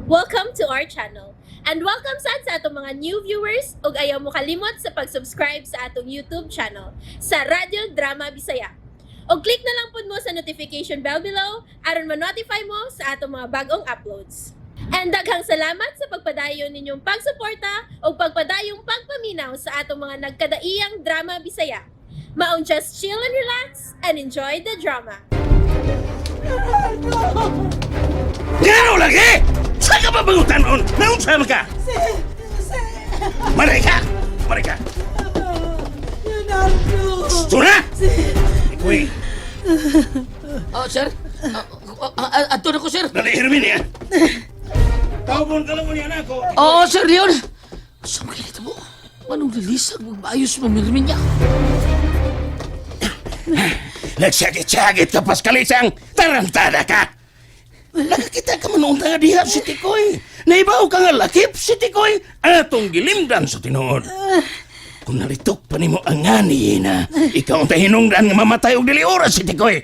Welcome to our channel. And welcome sad sa atong mga new viewers ug ayaw mo kalimot sa pag-subscribe sa atong YouTube channel sa Radyo Drama Bisaya. Og click na lang pud mo sa notification bell below aron ma-notify mo sa atong mga bagong uploads. And daghang salamat sa pagpadayon ninyong pagsuporta ug pagpadayong pagpaminaw sa atong mga nagkadaiyang drama Bisaya. Maong just chill and relax and enjoy the drama. Ngano lagi? Sa ka ba bangutanon? Naunsa man ka? Si... Si... Maray ka! Maray ka! Leonardo! Tuna! Si... Ikoy, Oh, sir. Ato na ko, sir. dali Herminia. Tawgon ka lang mo niya ako. Oo, sir Leon. Saan mo kinita mo? Anong lilisag? Magmaayos mo, Mirmin niya. Nagsagit-sagit ka, Pascalisang! Tarantada ka! Nakakita ka man noong nga diha si Tikoy. Naibaw ka nga lakip si Tikoy. Atong gilimdan sa tinuod. Kung nalitok pa nimo ang ngani na, ikaw ang tahinungdan nga mamatay og dili oras si Tikoy.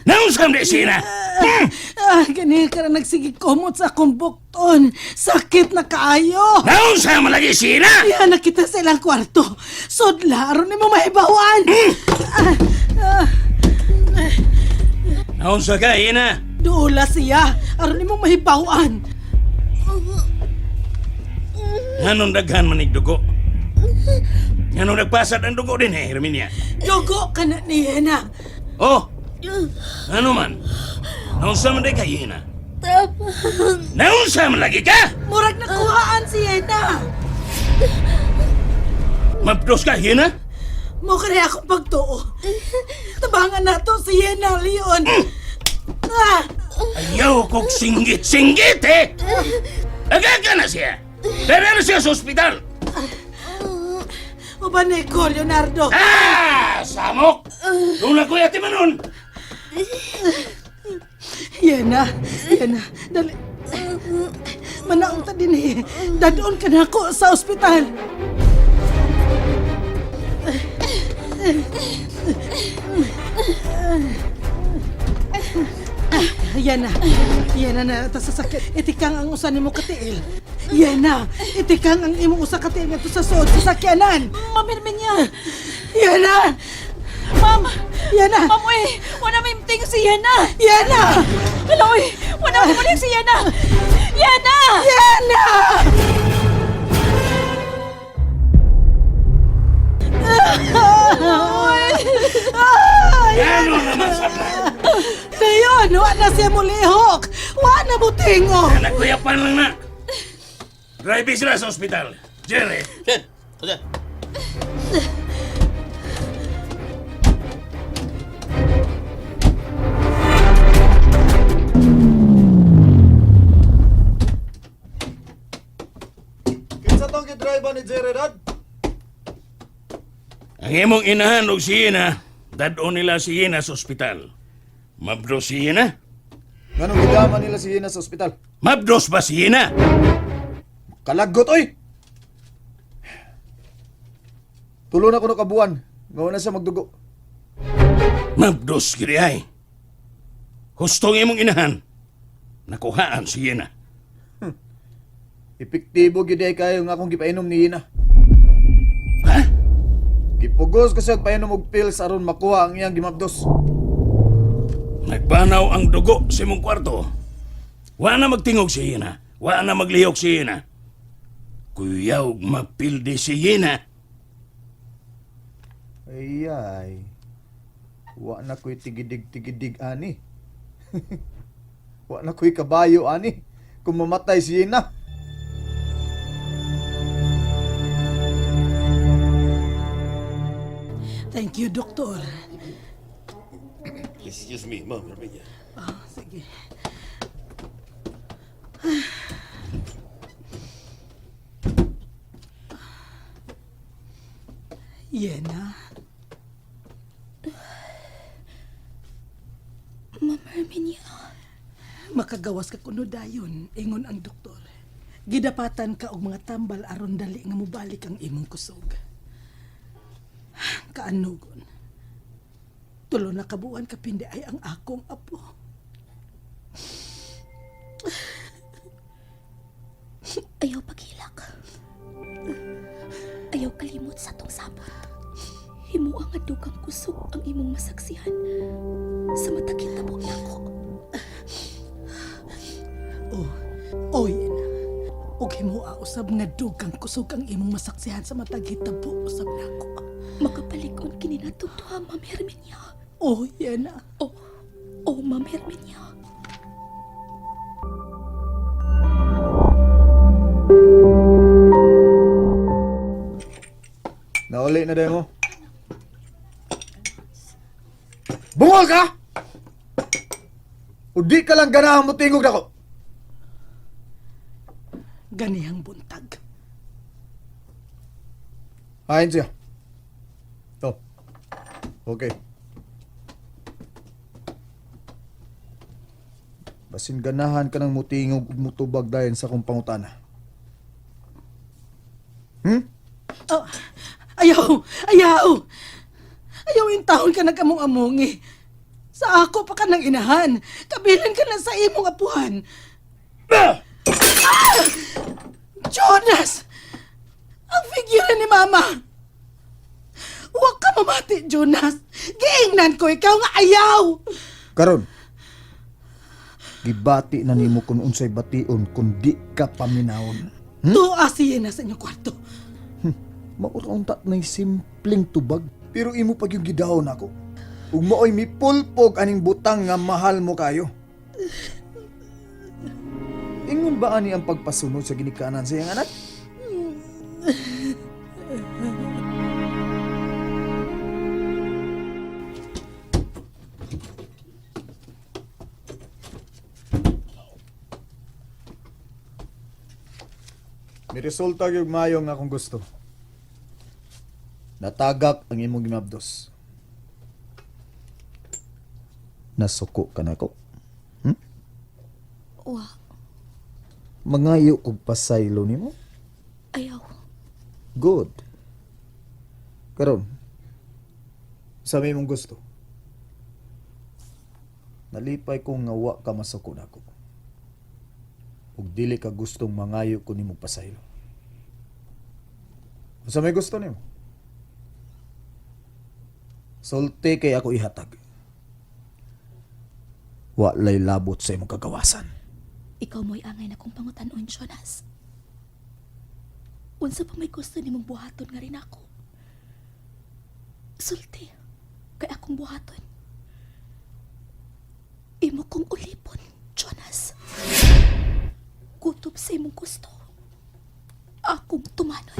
Naunsa man di siya na? Hmm? Ah, gani ka na nagsigig kumot sa akong bukton. Sakit na kaayo. Naunsa man lagi siya na? Diyan na kita sa ilang kwarto. Sudla, aron nimo mahibawan. Ah, ah, Naunsa ka, Ina? duula siya, aron nimo mahibawan. Nganong daghan manig dugo? Nganong nagpasad ang dugo din eh, Herminia? Dugo ka na niya na. Oh! Ano man? Naunsa man di ka, Ina? Naunsa man lagi ka? Murag nakuhaan si Yena. Mabdos ka, Ina? Mo kaya akong pagtuo. Tabangan nato si Yena, Leon. Ah, Ayaw kog singgit-singgit eh! Agaga na siya! Dara na siya sa ospital! uban ni ko, Leonardo. Ah! Samok! Doon na kuya timanon! Yena, Yena, dali. Manaong ta din eh. Dadoon ka na ako sa ospital. Yana, Yana na ta sa sakit. Itikang ang usa nimo katiil. Yana, itikang ang imong usa katiil ngadto sa suod sa sakyanan. Ma'am Herminia! Yana, Ma'am! Yana, Ma'am, uy! Wala may ting si Yana! Yana, Hala, uy! Wala may muling si Yana! Yana! Yana! Ano naman sa Leon, wa na siya mulihok. Wa na mo tingo. Anak kuya pan lang na! Drive sila sa ospital. Jerry! Sir, sir. Kinsa tong gidriver ni Jerry Dad? Ang imong inahan og si Ina, dadon nila si Ina sa ospital. Mabdos si Ina? Nganong gidama nila si Hina sa ospital? Mabdos ba si Ina? Kalagot oy. Tulo na kuno ka buwan. Nga na siya magdugo. Mabdos gid ay. Hustong imong inahan. Nakuhaan si Ina. Epektibo gyud ay kayo nga akong gipainom ni Hina. Ha? Gipugos ko siya painom og pills aron makuha ang iyang gimabdos. Nagbanaw ang dugo sa imong kwarto. Wa na magtingog si Ina. Wa na maglihok si Ina. Kuyaw mapildi si Ina. Ay ay. Wa na ko'y tigidig-tigidig ani. Wa na ko'y kabayo ani. Kung mamatay si Hina. Thank you, doktor. Excuse me, Ma'am Herminia. Ah, sige. Yena, Ma'am Herminia. makagawas ka kuno dayon, ingon ang doktor. Gidapatan ka og mga tambal aron dali nga mobalik ang imong kusog. Kaanugon. Tulo na kabuan kapindi ay ang akong apo. Sa tong sabot, himua nga dugang kusog ang imong masaksihan sa matag hitabo nako. Oh, oh, Yena. Ug himua usab nga dugang kusog ang imong masaksihan sa matag hitabo usab nako. Makapalig-on kini natong duha, Ma'am Herminia. Oh, Yena. Oh, oh, Ma'am Herminia. Nauli na dahil mo. Bungol ka! O di ka lang ganahan mo tingog nako. Ganihang buntag. Ayon siya. To. Okay. Basin ganahan ka ng mutingog ug mutubag dayon sa akong pangutana. Oh, ayaw! Ayaw! Ayaw yung taon ka nag-among-among eh. Sa ako pa ka ng inahan. Kabilin ka na sa imong apuhan. Ah! Jonas! Ang figura ni Mama! Huwag ka mamati, Jonas! Giingnan ko ikaw nga ayaw! Karon. Gibati na nimo kun unsay bation kun di ka paminawon. Tuwa si Yena sa inyong kwarto. Mauraunta na'y simpleng tubag. Pero imo pag yung gidahon ako. Ug maoy mipulpog aning butang nga mahal mo kayo. Ingon ba ani ang pagpasunod sa ginikanan sa iyang anak? May resulta gyud maayo nga akong gusto. Natagak ang imong gimabdos. Nasuko ka nako. Wa, Mangayo kog pasaylo nimo. ayaw. Good. Karon, sa may imong gusto. Nalipay ko nga wa ka masuko nako. Ug dili ka gustong mangayo ko nimo pasaylo. Unsa may gusto nimo? Sulti kay ako ihatag. Wa lay labot sa imong kagawasan. Ikaw mo'y angay na kong pangutanon, Jonas. Unsa pa may gusto nimong buhaton nga rin ako? Sulti, kay akong buhaton. Imo kong ulipon, Jonas. Kutob sa imong gusto. Akong tumanon.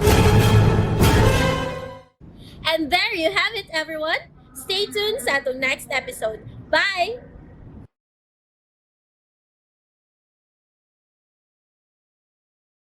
And there you have it, everyone. Stay tuned sa atong next episode. Bye!